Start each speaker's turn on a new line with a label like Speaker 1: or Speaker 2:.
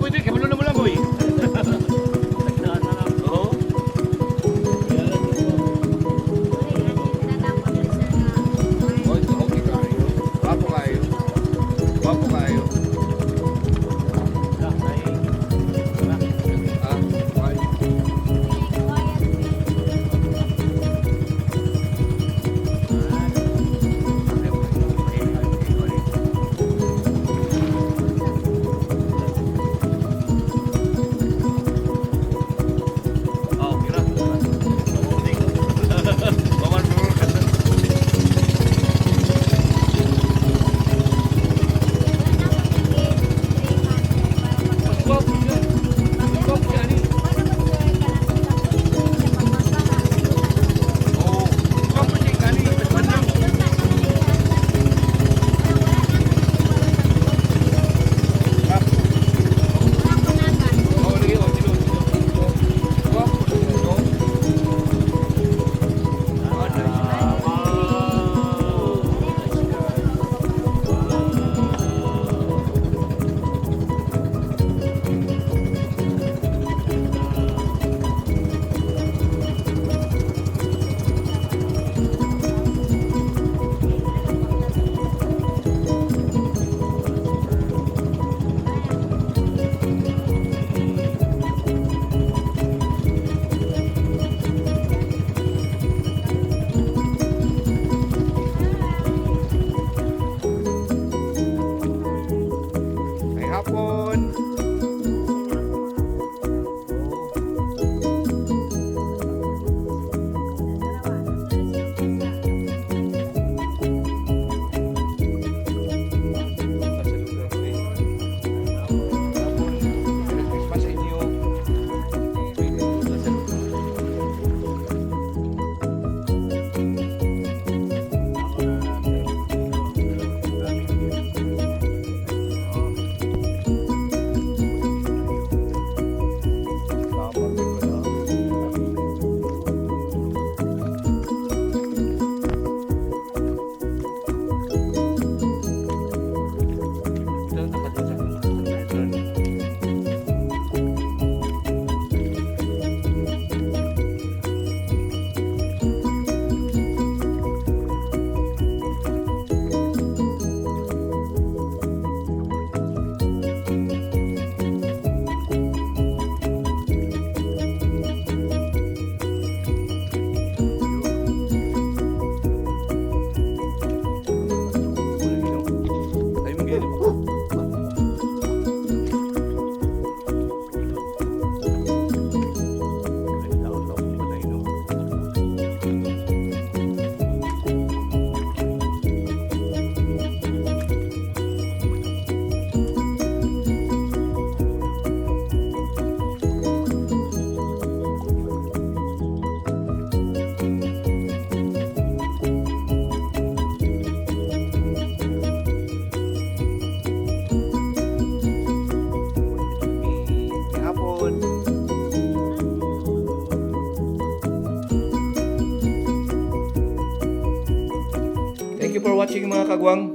Speaker 1: Gwapo ito, kabalo na mo lang, boy. Oo. Oh, okay kayo. Gwapo kayo. Gwapo kayo. Ah, why? Oh, kira. Bawan bro. Mas gwapo siya. Mas gwapo siya, ani. Oo. Gwapo siya, ani. Mas manang. Oo, lagi, oh, tinuod, tinuod. Gwapo siya, no? Ah, nice. Ay, hapon. Sa lugar ko eh. Hapon. Merry Christmas sa inyo. Sa lugar. Ito, nakadun sa. Ay, mag. Hapon. Thank you for watching, mga kagwang.